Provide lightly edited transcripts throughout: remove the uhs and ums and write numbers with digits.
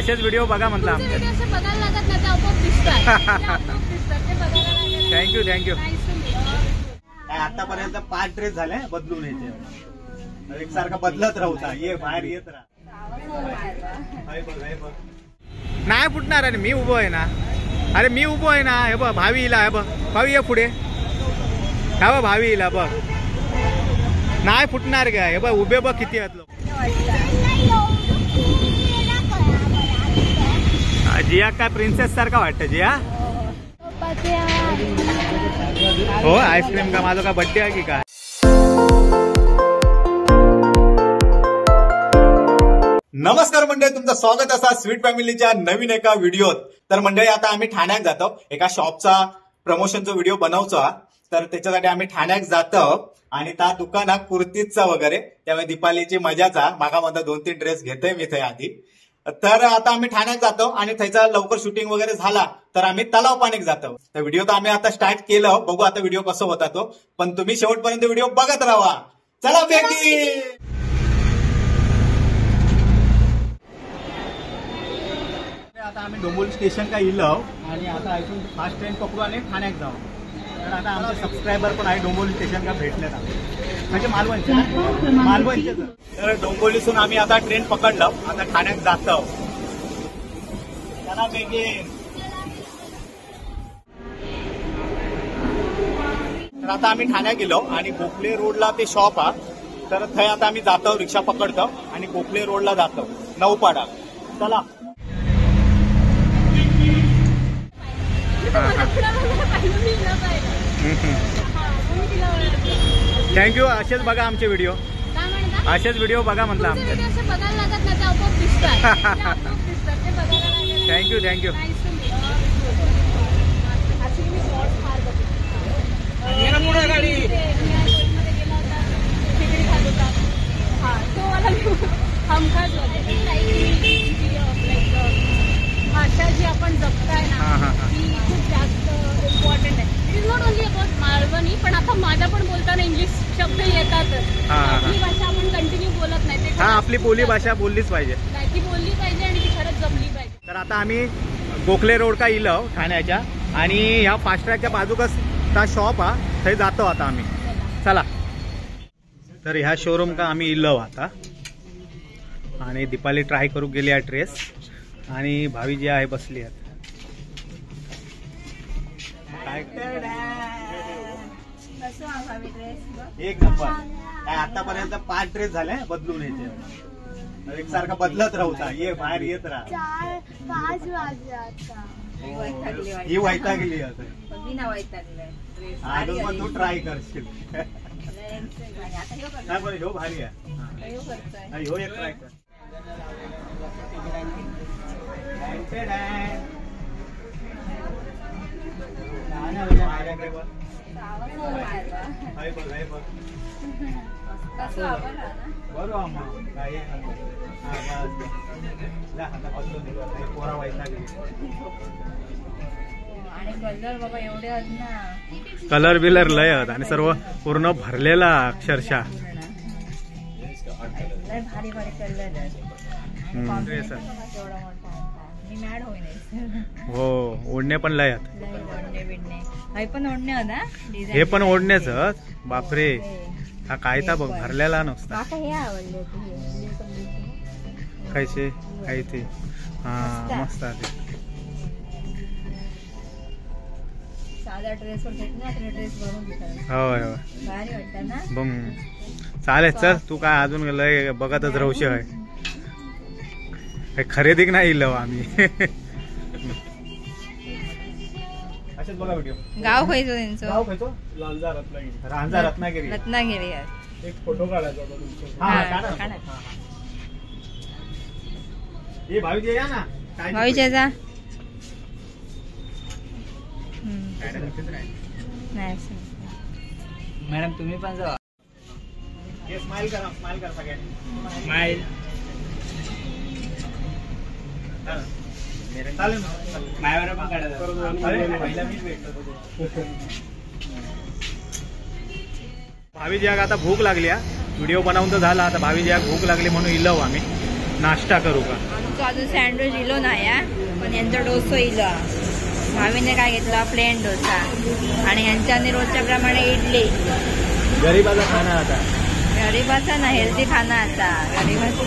असेच व्हिडिओ बघा म्हटलं आमचे. व्हिडिओ असे बघायला लागत नाही, ते आपोआप दिसतात. ते आपोआप दिसतात, ते बघायला लागत. Thank you thank you. आतापर्यंत 5 ड्रेस झाले बदलून यायचे, एकसारखा बदलत राहता, ये बाहेर येत राहा. नाही फुटणार. अरे मी उभो आहे ना, अरे मी उभो आहे ना. हे बघ भावी इला, हे बघ भावी ये पुढे, हा बघ भावी इला बघ, नाही फुटणार काय. हे बघ उभे बघ किती आहेत लोक. जिया काय प्रिन्सेस सारखा वाटतं जिया. हो आईस्क्रीम का माझा का बड्डे आहे की काय. नमस्कार मंडळी, तुमचं स्वागत असा स्वीट फॅमिलीच्या नवीन एका व्हिडिओत. तर मंडळी आता आम्ही ठाण्यात जातो, एका शॉपचा प्रमोशनचा व्हिडिओ बनवतो, तर त्याच्यासाठी आम्ही ठाण्यात जातो आणि त्या दुकानात कुर्तीचा वगैरे, त्यामुळे दीपालीची मजाचा मागा मध्ये 2-3 ड्रेस घेतोय मी थंय आधी. तर आता आम्ही ठाण्यात जातो आणि थंयचा लवकर शूटिंग वगैरे झाला तर आम्ही तलाव पाणीक जातो. तर व्हिडिओ तर आम्ही आता स्टार्ट केलं, बघू आता व्हिडिओ कसं होता तो, पण तुम्ही शेवटपर्यंत व्हिडिओ बघत राहा. चला बेटी. आता आम्ही डोंबिवली स्टेशन का इलो आणि आता इथून फास्ट ट्रेन पकडू आणि ठाण्यात जाऊ. तर आता आमचे सबस्क्रायबर पण आहे डोंबिवली स्टेशन का भेटलेत आम्ही, म्हणजे मालवणचे ना, मालवणचे. तर डोंबिवलीतून आम्ही आता ट्रेन पकडलं, आता ठाण्यात जातो. चला बेगीन. तर आता आम्ही ठाण्यात गेलो आणि गोखले रोडला ते शॉप आहे, तर थंय आता आम्ही जातो, रिक्षा पकडतो आणि गोखले रोडला जातो नौपाडा. चला. Thank you. असेच बघा आमचे व्हिडिओ, असेच व्हिडिओ बघा म्हटलं आमचे. व्हिडिओ असे बघायला लागत नाही, ते आपोआप दिसतात. ते आपोआप दिसतात, ते बघायला लागत. Thank you thank you. हमखास भाषा जी आपण जपताय ना ती खूप जास्त इम्पॉर्टंट आहे. It is not only about Malvani, पण आता माझ्या पण बोलताना इंग्लिश शब्द येतातच. आपली भाषा आपण कंटिन्यू बोलत नाही, हा आपली बोली भाषा बोललीच पाहिजे, नाही ती बोलली पाहिजे आणि ती खरंच जमली पाहिजे. तर आता आम्ही गोखले रोड का इलो ठाण्याच्या आणि ह्या फास्ट ट्रॅकच्या बाजूकच त्या शॉप हा, थंय जातो आता आम्ही. चला. तर ह्या शोरूम का आम्ही इलो आता आणि दीपाली ट्राय करू गेली हा ड्रेस आणि भावी जी आहे बसली आहेत. काय एक नंबर. आतापर्यंत 5 ड्रेस झाले बदलून यायचे, एकसारखा बदलत राहता, ये बाहेर येत राहा. 4-5 वाजले आता. ही वैतागली आता, अजून पण तू ट्राय करशील. नाही पण ह्यो भारी आहे, ह्यो एक ट्राय कर. कलर बिलर लय आहेत आणि सर्व पूर्ण भरलेला अक्षरशः. भारी भारी कलर. हो ओढणे पण लय आहेत, हे पण ओढणेच. बापरे हा काय ता बघ भरलेला नसता. खायचे काय ते, हा मस्त आहे. होय होय चालेल. चल तू काय अजून लय बघतच राहूशी आहे, खरेदी नाही इलो आम्ही. असेच बघा व्हिडिओ. गाव खयचो त्यांचं? गाव खयचो? लांजा रत्नागिरी. रांजा रत्नागिरी. रत्नागिरी. एक फोटो काढायचा होता तुमचा. हा काढा. हे भावीजी या ना, भावीजी जा. मॅडम तुम्ही पण जा. स्माइल करा, स्माइल करा सगळ्यांनी. स्माइल. चालेल माझ्यावर पण काढा. पहिला मीच भेटतो. भावी जियाक आता भूक लागली. व्हिडिओ बनवून तर झाला, आता भावी जियाक भूक लागली म्हणून इलो आम्ही. नाश्ता करू का. आमचो अजून सँडविच इलो नाही पण यांचा डोसो इलो. भावीने काय घेतला प्लेन डोसा आणि यांच्याने रोजच्या प्रमाणे इडली. गरीबाचा खाना आता, गरीबाचा ना हेल्दी खाना आता, गरीबाचा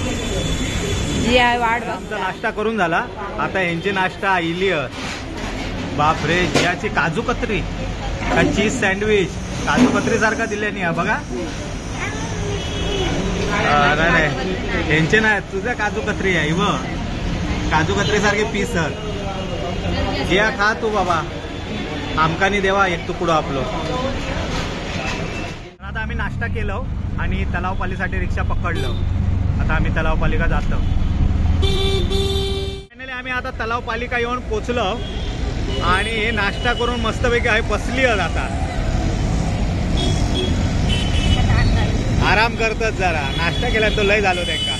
जी आहे वाट बघता. नाश्ता करून झाला, आता यांची नाश्ता इली. बापरे, जियाची काजू कतरी का चीज सँडविच, काजू कतरी सारखा दिले नाही बघा. नाही नाही यांचे नाही, तुझ्या काजू कतरी आहे व काजू कतरी सारखे पीस. जिया खा तू बाबा, आमकानी देवा एक तुकडो आपलो. आता आम्ही नाश्ता केलो आणि तलावपालीसाठी रिक्षा पकडलो. आता आम्ही तलावपालिका जातो. फायनली आम्ही आता तलावपालिका येऊन पोचलो आणि हे नाश्ता करून मस्तपैकी आहे बसली. आता आराम करतच जरा, नाश्ता केला तो लय झालो त्यांका.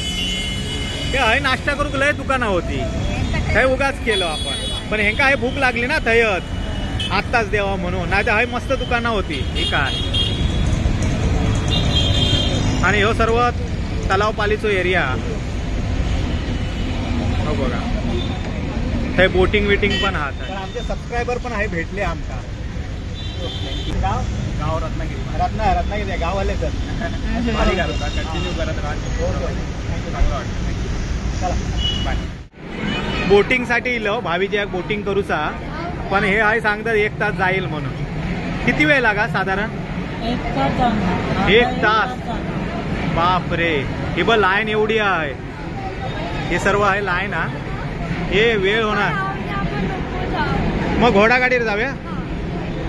ते हय नाश्ता करूक लय दुकाना होती, थंय उगाच केलो आपण, पण हेंका हे भूक लागली ना थंयच आत्ताच देवा म्हणून, नाही तर हय मस्त दुकाना होती. ही काय आणि ह्यो सर्व तलावपालीचो एरिया. हो बघा थंय बोटिंग विटिंग पण आहात. तर आमचे सबस्क्रायबर पण आहे भेटले आमका. गाव गाव रत्नागिरी, रत्नागिरी गाववाले तर कंटिन्यू करत राहा. चला बाय. बोटिंगसाठी इलो भावीजी एक बोटिंग करूचा, पण हे आहे सांगतात 1 तास जाईल म्हणून. किती वेळ लागा साधारण? 1 तास. बाप रे, ही बघ लाईन एवढी आहे, हे सर्व आहे लाईन. हा हे वेळ होणार. मग घोडागाडीवर जाऊया,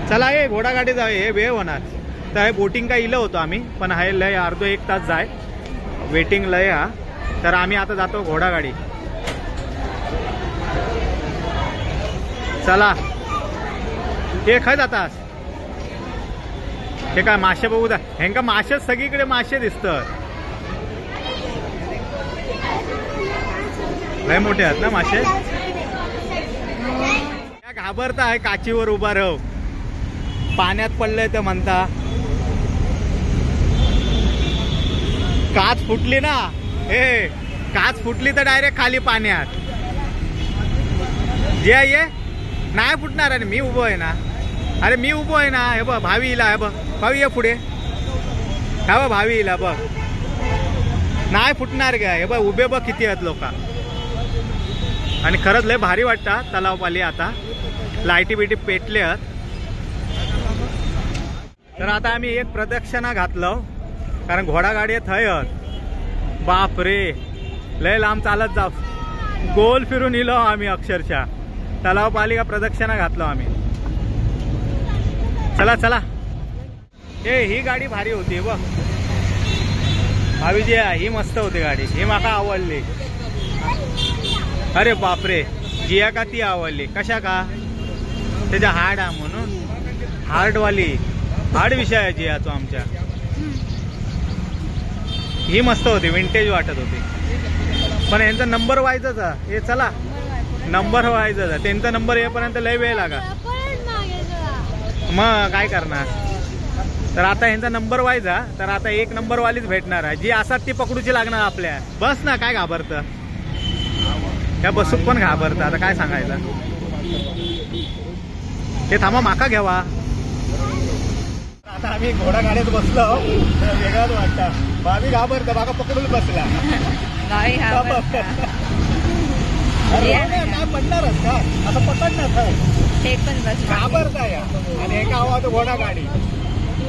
चला हे घोडागाडी जाऊया, हे वेळ होणार. तर हे बोटिंग का इलो होतो आम्ही, पण हे लय अर्धो 1 तास जाय वेटिंग लय हा. तर आम्ही आता जातो घोडागाडी. चला हे खय जातास? हे काय मासे बघू दा, हेंका मासे सगळीकडे मासे दिसतात. लय मोठे आहेत ना मासे. घाबरता आहे काचीवर उभा राहू, पाण्यात पडलंय तर म्हणता काच फुटली ना, हे काच फुटली तर डायरेक्ट खाली पाण्यात. जे ये नाही फुटणार. अरे मी उभो आहे ना, अरे मी उभो आहे ना. हे बघ भावी इला, हे बघ भावी ये पुढे, हा बघ भावी इला बघ, नाही फुटणार का. हे बघ उभे बघ किती आहेत लोक. आणि खरंच लय भारी वाटतं तलावपाली. आता लाईटी बिटी पेटले आहेत. तर आता आम्ही एक प्रदक्षिणा घातलं, कारण घोडागाडी थंय. बाप रे लय लांब चालत जाऊ, गोल फिरून इलो आम्ही अक्षरशः. तलावपालिका प्रदक्षिणा घातलो आम्ही. चला चला. ए ही गाडी भारी होती बघ भावीजी, ही मस्त होती गाडी, ही माका आवडली. अरे बापरे, जिया का ती आवडली. कशा का त्याच्या हार्ड हा म्हणून, हार्डवाली हार्ड विषय आहे जियाचो आमच्या. ही मस्त होती, विंटेज वाटत होती. पण यांचा नंबर वाईजच हे. चला नंबर वाईजच, त्यांचा नंबर येईपर्यंत लय वेळ लागा, मग काय करणार. तर आता यांचा नंबर वाईज हा, तर आता 1 नंबर वालीच भेटणार आहे. जी असात ती पकडूची लागणार आपल्या. बस ना, काय घाबरतं त्या बसूक पण घाबरतं. आता काय सांगायचं. ते थांबा माका घ्यावा. आता आम्ही घोडागाडीत बसलो, वेगळाच वाटतं. भावी घाबरतं, माका पकडून बसला. काय पडणारच का आता, पकडणार घाबरता या. आणि एका आवाज घोडागाडी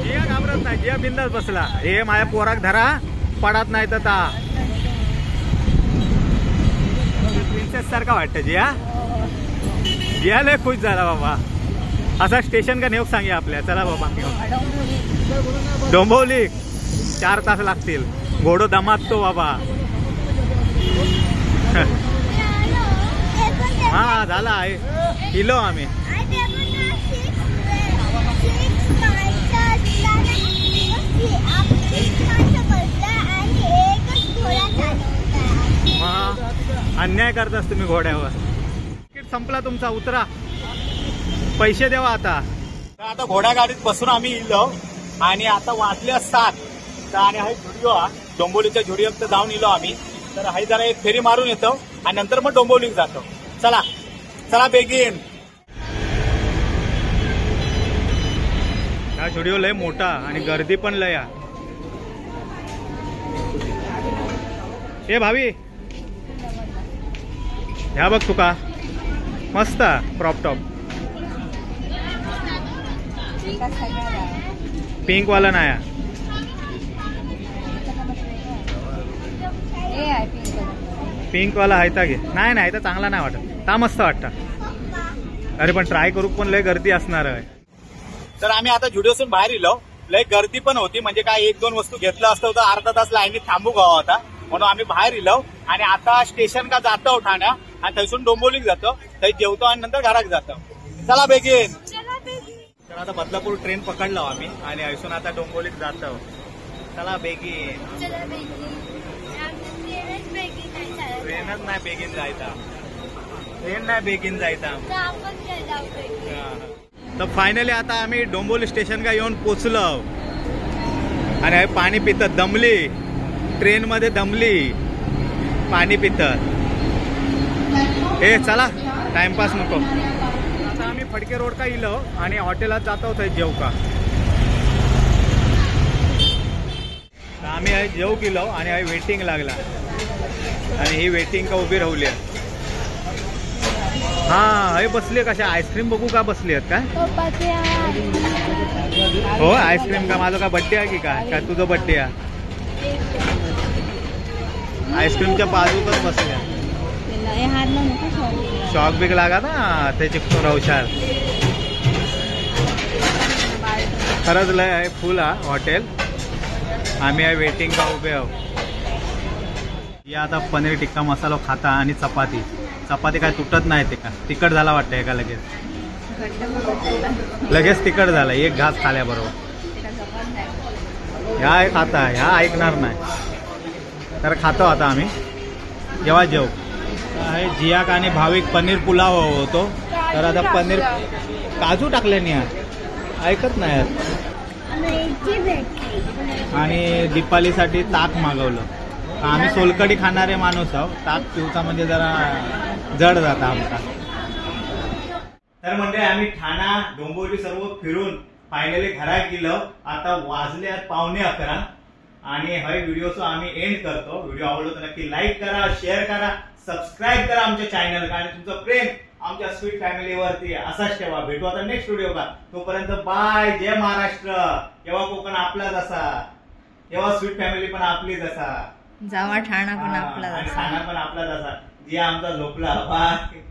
जिया घाबरत नाही, जिया बिंदास बसला. हे माझ्या पोराक धरा, पडत नाही तर ता प्रिन्सेस सारखा वाटतं जिया. जिया लय खुश झाला बाबा. असा स्टेशन का नेऊक सांगे आपल्या. चला बाबा डोंबिवली 4 तास लागतील, घोडो दमात तो बाबा. हा झाला आहे इलो आम्ही. अन्याय करतास तुम्ही घोड्यावर. तिकीट संपला तुमचा, उतरा, पैसे द्यावा आता. आता घोडागाडीत बसून आम्ही इलो आणि आता वाजले 7. तर आणि हा झुडिओ हा डोंबिवलीच्या झुडिओ तर जाऊन इलो आम्ही. तर हाय जरा एक फेरी मारून येतो आणि नंतर मग डोंबिवलीक जातो. चला चला बेगीन. हा स्टुडिओ लय मोठा आणि गर्दी पण लय. ए भाभी ह्या बघ तुका मस्त क्रॉप टॉप, पिंक वाला नाही. पिंक वाला आहे ता घे. नाही नाही तर चांगला नाही वाटत, ता मस्त वाटत. अरे पण ट्राय करू पण लय गर्दी असणार आहे. तर आम्ही आता झुडिओसून बाहेर इलो, लय गर्दी पण होती, म्हणजे काय एक दोन वस्तू घेतलं असतं तर अर्धा तास लाईनीत थांबू गावा होता, म्हणून आम्ही बाहेर इलो. आणि आता स्टेशन का जातो ठाण्या आणि थंयसून डोंबिवलीक जातो, थंय जेवतो आणि नंतर घराक जातो. चला बेगीन. तर आता बदलापूर ट्रेन पकडलो आम्ही आणि ऐसून आता डोंबिवलीक जातो. चला बेगीन. ट्रेनच नाही बेगीन जायचा, ट्रेन नाही बेगीन जायचा. तर फायनली आता आम्ही डोंबिवली स्टेशन का येऊन पोचलो आणि हे पाणी पितात, दमली ट्रेन मध्ये, दमली पाणी पितात. हे चला टाइमपास नको. आता आम्ही फडके रोड का इलो आणि हॉटेलात जातो थंय जेवका. तर आम्ही जेव केलो आणि वेटिंग लागला आणि ही वेटिंग का उभी राहिली. हा हे बसले कशा आईस्क्रीम बघू का बसली आहेत काय? हो आईस्क्रीम का माझं का बड्डे आहे की काय? काय तुझं बड्डे आहे? आईस्क्रीमच्या बाजूकच बसल्या. शॉक बिक लागा ना ते चिपकून राहशाल. खरंच लय आहे फुल हा हॉटेल. आम्ही आहे वेटिंग का उभे आहो. या आता पनीर टिक्का मसाला खाता आणि चपाती. चपाती काय तुटत नाही ते का तिखट झाला वाटतं एका लगेच लगेच तिखट झाला एक घास खाल्याबरोबर. ह्या एक खाता ह्या ऐकणार नाही तर खातो आता आम्ही जेव्हा जेव. आहे जियाक आणि भाविक पनीर पुलाव होतो तर आता पनीर काजू टाकले नाही ऐकत नाही. आणि दीपालीसाठी ताक मागवलं. आम्ही सोलकडी खाणारे माणूस आहोत, ताक पिवता म्हणजे जरा जड जाता आमचा. तर म्हणजे आम्ही ठाणा डोंबिवली सर्व फिरून फायनली घरात गेलो. आता वाजले 10:45 आणि हा व्हिडिओचा आम्ही एंड करतो. व्हिडिओ आवडलो तर नक्की लाईक करा, शेअर करा, सबस्क्राईब करा आमच्या चॅनल, आणि तुमचं प्रेम आमच्या स्वीट फॅमिलीवरती असाच ठेवा. भेटू आता नेक्स्ट व्हिडिओ का, तोपर्यंत बाय. जय महाराष्ट्र. जेव्हा कोकण आपलाच असा, तेव्हा स्वीट फॅमिली पण आपलीच असा, जावा ठाणा पण आपला, ठाणा पण आपलाच असा. जे आमचा झोपला. बाय.